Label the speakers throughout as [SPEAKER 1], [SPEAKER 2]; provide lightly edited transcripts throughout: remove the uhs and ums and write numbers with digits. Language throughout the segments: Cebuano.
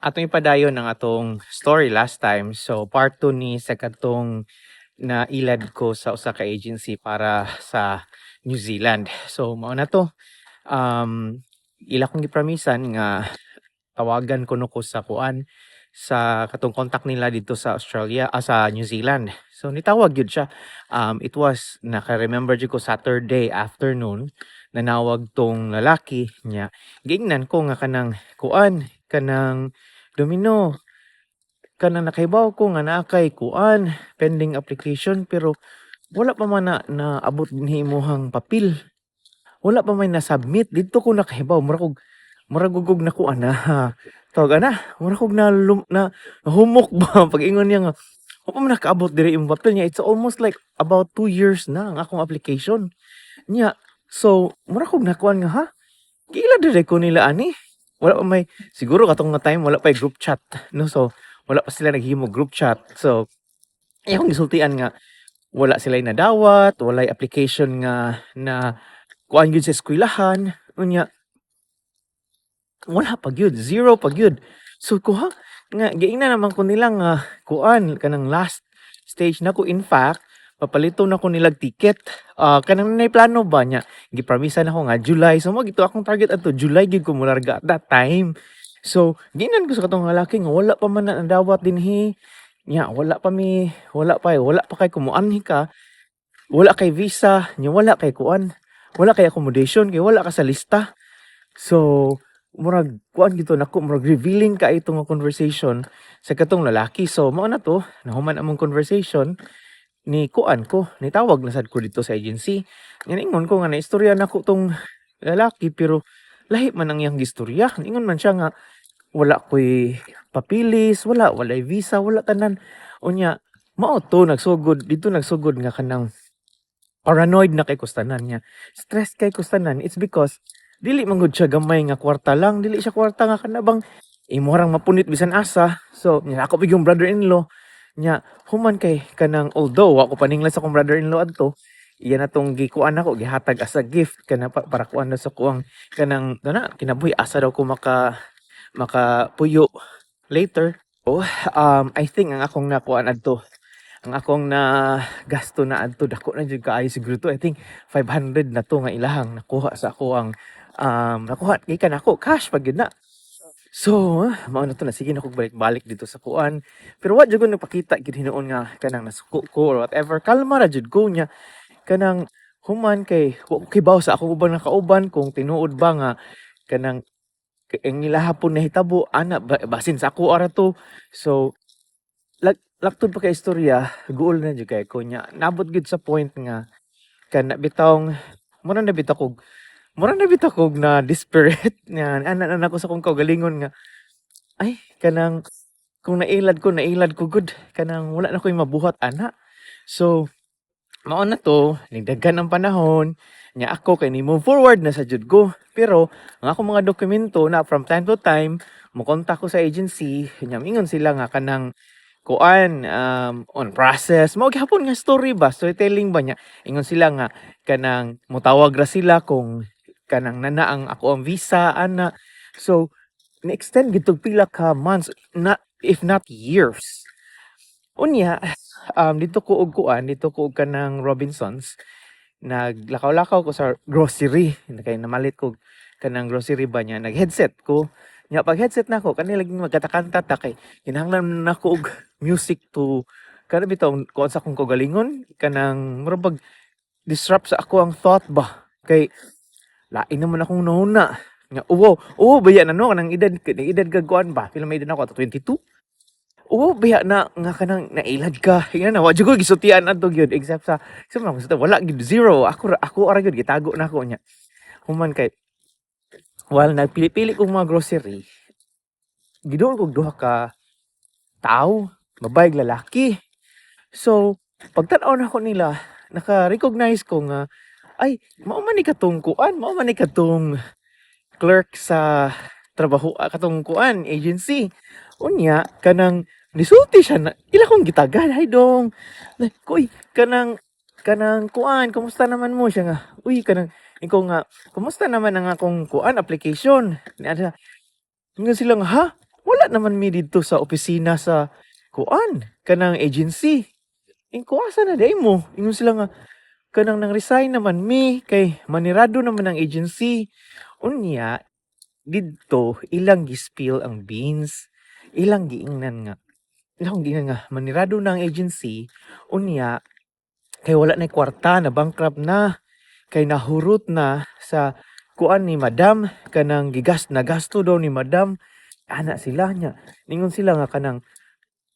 [SPEAKER 1] Atong ipadayon ang atong story last time. So part 2 ni sa katong nailad ko sa usa ka agency para sa New Zealand. So mao na to. Ila kong gipromisan nga tawagan kuno ko sa kuan, sa katong contact nila dito sa Australia, sa New Zealand. So nitawag gyud siya. It was, naka-remember jud ko, Saturday afternoon nanawag tong lalaki niya. Giingnan ko nga kanang kuan, kanang Domino, kanang nakahibaw ko nga naa kay kuan, pending application, pero wala pa man na naabot dinhi imong papel. Wala pa may na-submit didto ko nakahibaw. Murag og na kuan na, tawag ana, murag kog na, na nahumok ba pag-ingon niya nga wa pa man nakaabot diri imong papel niya. It's almost like about 2 years na ang akong application niya. So murag kog nakuan nga, "Ha, giila diri ko nila ani." Wala pa may, siguro katong nga time wala pa group chat, no? So wala pa sila naghimo group chat. So akong gisultian nga wala sila nadawat, walay application nga na kuan gyud sa eskwelahan. Unya wala pa gyud, zero pa gyud. So kuha nga giingnan naman ko nila nga kuan, kanang last stage na ko. In fact, papalito na ko nilag ticket, kanang nay plano ba niya. Gipromisan ako nga July. So mao gito akong target adto July gyud ko molarga at that time. So giingnan ko sa katong lalaki nga wala pa man na nadawat dinhi nya, wala pa mi, wala pa kay kumuanhi ka, wala kay visa nya, wala kay kuan, wala kay accommodation kay wala ka sa lista. So murag kuan gito nako, murag revealing ka ito nga conversation sa katong lalaki. So mao na to, nahuman among conversation, ni kuan ko, nitawag na sad ko dito sa agency. Ingon ko nga naistorya nako tong lalaki, pero lahi man ang iyang gistorya. Ingon man siya nga wala ko'y papilis, wala, walay visa, wala tanan. Unya, mao to nagsugod, dito nagsugod nga kanang paranoid na kay ko sa tanan niya. Stress kay ko sa tanan. It's because dili man gud siya gamay nga kwarta lang, dili siya kwarta nga kana bang imo rang mapunit bisan asa. So, nya ako pa yung brother-in-law nya, human kay kanang although wa ko paninglan sa akong brother-in-law adto, iya na tong gikuan nako, gihatag as a gift kana pa, para kuan na sa kuang kanang na kinabuhi, asa daw ko maka makapuyo later. Oh, I think ang akong nakuan adto, ang akong na gasto na adto, dako na jud kaayo siguro to. I think 500 na to nga ilahang nakuha sa ako ang nakuha gikan ako cash pag gyud na. So, mao na to na sige na kog balik-balik dito sa kuan. Pero wa jud ko nagpakita gid hinuon nga kanang nasuko ko or whatever. Kalma ra jud ko nya. Kanang human kay wa ko kibaw sa akong uban nga kauban kung tinuod ba nga kanang ang ilaha po nahitabo ana ba, basin sa ako ara to. So laktod pa kay istorya, guol na jud kay ko nya. Nabot gid sa point nga kana bitawng mura na bitaw kog na desperate nga ana na nako sa akong kaugalingon nga ay, kanang kung nailad ko gud, kanang wala na ko'y mabuhat ana. So mao na to, nigdaghan ang panahon nya. Ako kay ni move forward na sa jud ko, pero ang akong mga dokumento na from time to time mo kontak ko sa agency nya, mingon sila nga kanang kuan, on process. Mao gihapon nga story ba, storytelling ba niya. Ingon sila nga kanang motawag ra sila kung kanang nana ang ako ang visa ana. So ni-extend gid tog pila ka months na, if not years. Unya dito ko og kuan, dito ko og kanang Robinsons, naglakaw-lakaw ko sa grocery kay namalit ko kanang grocery ba niya. Nag headset ko nya. Pag headset na ako kani, laging magkatakanta ta kay kinahanglan na ako og music to kana bitaw kuan sa akong kaugalingon, kanang murag bag disrupt sa ako ang thought ba, kay lain naman akong nahuna nga uwo uwo baya na, no? Kanang edad, edad kag kuan ba, pila may edad ako ato, 22. Uwo baya na nga kanang nailad ka yan na. Wa jud ko gisultian adto gyud except sa mga gusto. Wala gyud, zero. Ako ra gyud gitago na ako niya. Human kay while nagpili-pili kog mga grocery, giduol kog duha ka tawo, babae ug lalaki. So pagtan-aw nako nila, naka-recognize ko nga ay, mao man ni katong kuan, mao man ni katong clerk sa trabaho, katong kuan, agency. Unya kanang nisulti siya na ila kong gitagan, "Hi dong." Like, "Uy, kanang kuan, kumusta naman mo?" Siya nga, "Uy," kanang ikaw nga, "Kumusta naman ang akong kuan, application?" Niana. Ingon sila nga, "Ha? Wala naman mi didto sa opisina sa kuan, kanang agency. Ingon ko, asa na diay mo? Ingon sila nga kanang nang resign naman mi kay manirado naman ang agency. Unya didto ilang gi-spill ang beans. Ilang giingnan nga manirado na ang agency, unya kay wala na kwarta, na bankrupt na kay nahurot na sa kuan ni madam, kanang gigas nagasto daw ni madam, ana sila nya. Ningon sila nga kanang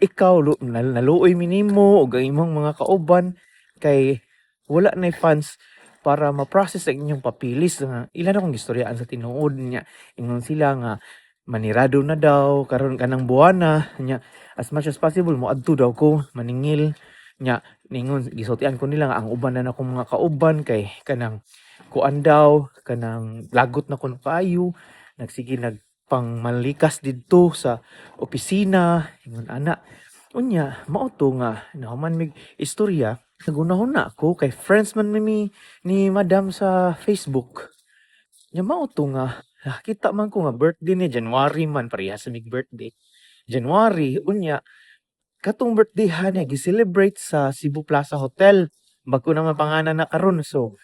[SPEAKER 1] ikaw naluoy mi nimo ug ang imong mga kauban kay wala nay funds para ma-process ang inyong papilis, nga ila na kong gistoryaan sa tinuod niya. Ingon sila nga manirado na daw karon kanang buwana nya, as much as possible moadto daw ko maningil nya. Ningon, gisultian ko nila nga ang uban na akong mga kauban kay kanang kuan daw, kanang lagot na kuno kaayo, nagsige nagpangmalikas didto sa opisina, ingon ana. Unya mao to nga nahuman mig istorya, nagunahuna ako kay friends man mi ni madam sa Facebook nya. Mao to nga nakita man ko nga birthday ni January man, parehas sa mig birthday January. Unya katong birthday niya gi-celebrate sa Cebu Plaza Hotel. Bag-o naman pangalan na karon. So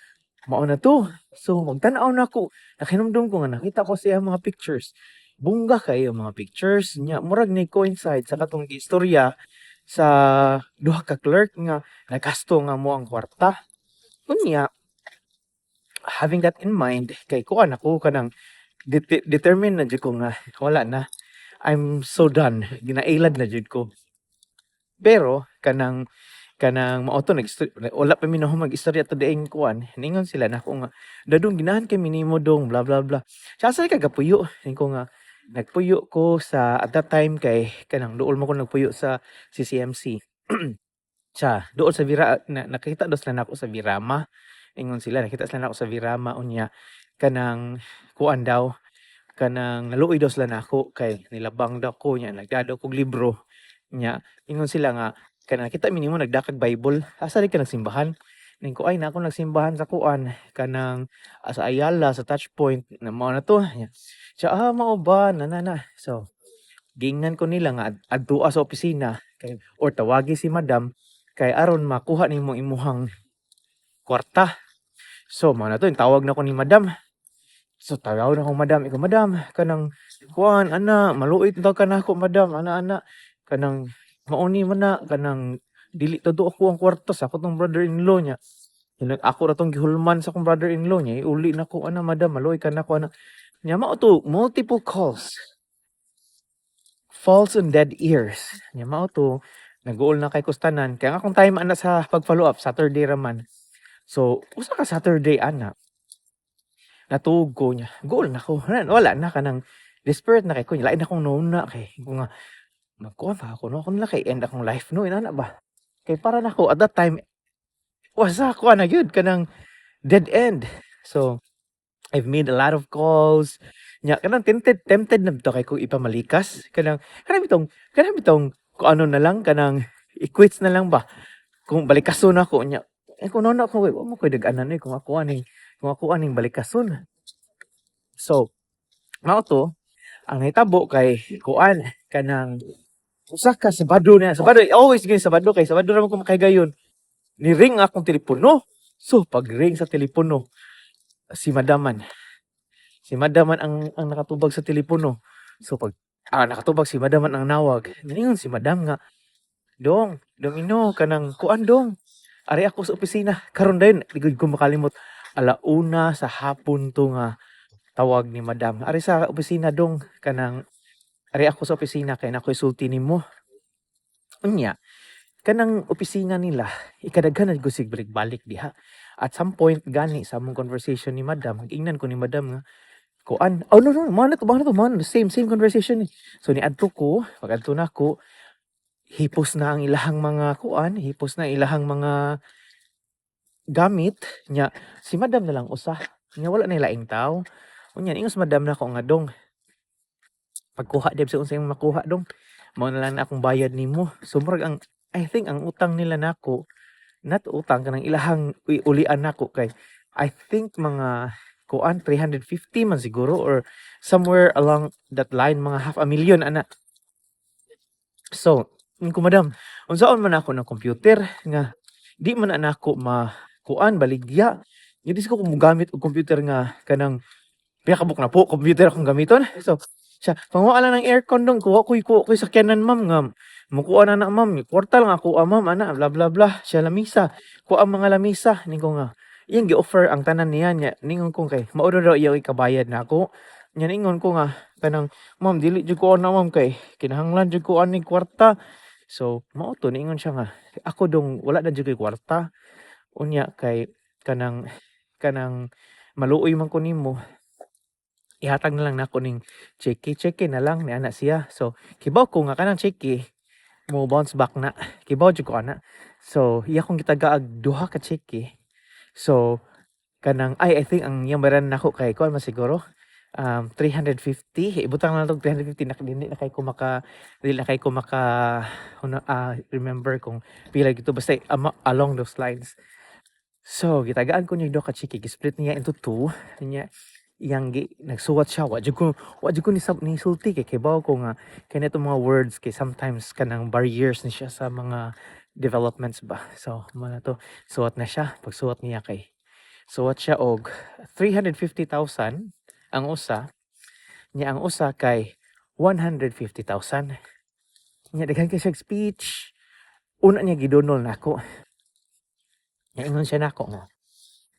[SPEAKER 1] mao na to. So magtan-aw na ko, nakahinumdum ko nga nakita ko siya mga pictures, bongga kaayo mga pictures nya. Murag ni coincide sa katong istorya sa duha ka clerk nga nagasto nga mo ang kwarta. Unya having that in mind, kay kuan ako, kanang determined na jud ko nga wala na, I'm so done, ginailad na jud ko. Pero kanang kanang mao to, nag wala pa mi nahuman mag-istorya to dieng kuan, ningon sila nako nga, "Dadong, ginahan kay mi nimo dong, blah blah blah." Sa asa ka gapuyo? Ingon ko nga nagpuyo ko sa, at that time kay kanang duol mo ko nagpuyo sa CCMC. Sa duol sa Vira na, nakita daw sila nako sa Virama. Ingon sila nakita sila nako sa Virama, unya kanang kuan daw, kanang naluoy daw sila nako kay nilabang daw ko nya nagdala daw kog libro nya. Ingon sila nga kanang nakita mi nimo nagdakag Bible, asa di ka nagsimbahan? Ning ko ay na ako nagsimbahan sa kuan, kanang sa Ayala sa Touchpoint na. Mao na to nya. Siya, "Ah, mao ba?" na na na. So giingnan ko nila nga adtoa sa opisina kay or tawagi si madam kay aron makuha nimo imuhang kwarta. So mao na to, tawag na ko ni madam. So tawag na ko madam, iko, "Madam, kanang kuan ana, maluoy daw ka nako madam, ana ana, kanang mauni man na kanang dili todo ako ang kwarta sa ako tong brother-in-law niya. Kanang ako ra tong gihulman sa akong brother-in-law niya, iuli na ko ana madam, maluoy ka nako ana." Nya mao to, multiple calls falls on dead ears. Nya mao to, nag-uol na kay kustanan kaya nga akong time ana sa pag-follow up Saturday ra man. So usa ka Saturday ana, natuog ko niya, goal na ko, wala, wala na, kanang desperate na kay ko, lain akong nauna kay ko nga magkuan pa ako no, ako na kay end akong life no, inana ba, kay para nako at that time wasa ko na gyud, kanang dead end. So I've made a lot of calls nya, kanang tempted tempted na bitaw kay ko ipamalikas, kanang kanang bitong kung ano na lang, kanang i-quits na lang ba kung balikason ako nya. Eh, kung ano ako, wa mo koy dag-anan eh kung ako aning balikason. So mao to ang nahitabo kay kuan, kanang usa ka Sabado na, Sabado always gyud, Sabado kay Sabado ra man ko makahigayon, ni ring akong telepono. So pag ring sa telepono, si madaman ang nakatubag sa telepono. So pag nakatubag si madaman ang nawag, ningon si madam nga, "Dong, Domino, kanang kuan dong, ari ako sa opisina karon dayon." Di gud ko makalimot, 1:00 sa hapon to nga tawag ni madam. "Ari sa opisina dong, kanang ari ako sa opisina kay naa ko'y sulti nimo." Unya kanang opisina nila ikadaghan na gud sig balik-balik diha. At some point gani sa among conversation ni madam, ingnan ko ni madam nga kuan, oh no, mao na to, mao na to, mao na same same conversation ni. So niadto ko, pag-adto nako, hipos na ang ilahang mga kuan, hipos na ilahang mga gamit nya. Si madam na lang usa nya, wala na laing tawo. Unya ingon si madam nako nga, "Dong, pagkuha dib sa unsay imong makuha dong, mao na lang na akong bayad nimo." So murag ang, I think ang utang nila nako, not utang, kanang ilahang ulian nako kay I think mga kuan, 350 man siguro or somewhere along that line, mga half a million ana. So, ingon ko, "Madam, unsaon man ako ng computer nga di man na nako ma kuan baligya? Di ko mogamit og computer nga kanang pila ka buok na po computer akong gamiton." So, siya, "Panguha lang ng aircon dong, kuha ko'y sakyanan, ma'am, nga mukuha na na, ma'am, kwarta lang ako, ah, ma'am," ana, blah blah blah. Siya, "Lamisa, kuha ang mga lamisa." Ning ko nga iyang gi-offer ang tanan niya nya ningon ko kay mao raw iyang ikabayad nako. Nya ningon ko nga kanang, "Ma'am, dili jud ko ana, ma'am, kay kinahanglan jud ko ani kwarta." So mao to, niingon siya nga ako dong wala na jud koy kwarta. Unya kay kanang maluoy man ko nimo, ihatag na lang nako ning cheque, cheque na lang ni ana siya. So kibaw ko nga kanang cheque mo bounce back na. Kibaw jud ko ana. So iya kong gitagaag duha ka cheque. So kanang ay, I think ang iyang bayaran nako kay kuan man siguro 350. Ibutang na lang tog 350 na dili na kay ko maka ano, remember kung pila gito, basta along those lines. So gitagaan ko niya duha ka cheque, gi-split niya into two. Nya iyang nagsuwat siya, wa jud ko ni sulti kay kibaw ko nga kani mga words kay sometimes kanang barriers ni siya sa mga developments ba. So mao na to, suwat na siya. Pagsuwat niya kay suwat siya og 350,000 ang usa niya, ang usa kay 150,000. Nya daghan kay siya speech. Una niya gidunol nako. Nya ingon siya nako nga,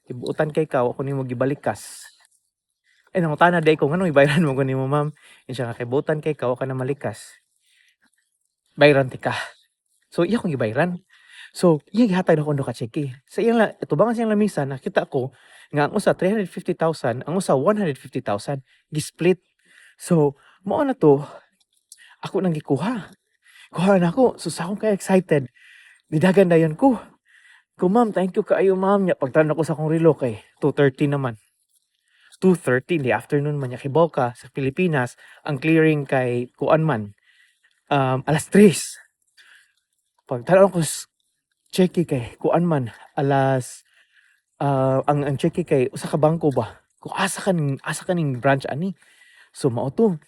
[SPEAKER 1] "Tibuotan kay ka, wa ko nimo gibalikas." Eh, nangutana diay ko, "Nganong ibayaran mo ko nimo, ma'am?" Ingon siya nga, "Kay buotan kay ka, wa ka na malikas. Bayran tika." So iya kong gibayran. So iya gihatag nako ang duha ka tseke. Sa iyang la tubangan siyang lamisa, nakita ko nga ang usa 350,000, ang usa 150,000, gi-split. So mao na to, ako nang gikuha. Kuha nako. So sa akong ka excited, nidagan dayon ko. Ko, "Ma'am, thank you kaayo, ma'am." Nya pagtan-aw ko sa akong relo kay 2:30 naman. 2:30 in the afternoon man. Nya kibaw ka sa Pilipinas ang clearing kay kuan man, alas 3. Pagtan-aw ko cheque kay kuan man alas ang cheque kay usa ka bangko ba. Kung asa kaning branch ani. So mao to,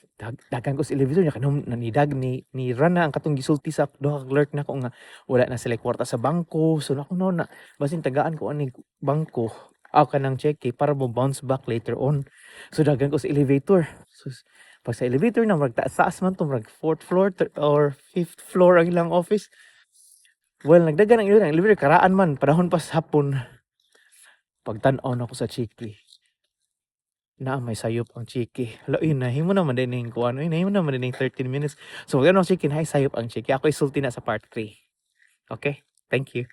[SPEAKER 1] dagan ko sa elevator. Nya kanang nanidag ni run na ang katong gisulti sa duha ka clerk nako nga wala na sila kwarta sa bangko. So nako no na basin tagaan ko ani bangko aw kanang cheque para mo bounce back later on. So dagan ko sa elevator. So pag sa elevator na, murag taas man to, murag fourth floor or fifth floor ang ilang office. Well, nagdagan ang elevator, karaan man, panahon pa sa hapon. Pagtan-aw nako sa cheque, naa may sayop ang cheque. Hala, uy, nahimo naman din ning kuan, uy, nahimo naman din ning 13 minutes. So, pag ano cheque, naay sayop ang cheque. Ako isulti na sa part 3. Okay? Thank you.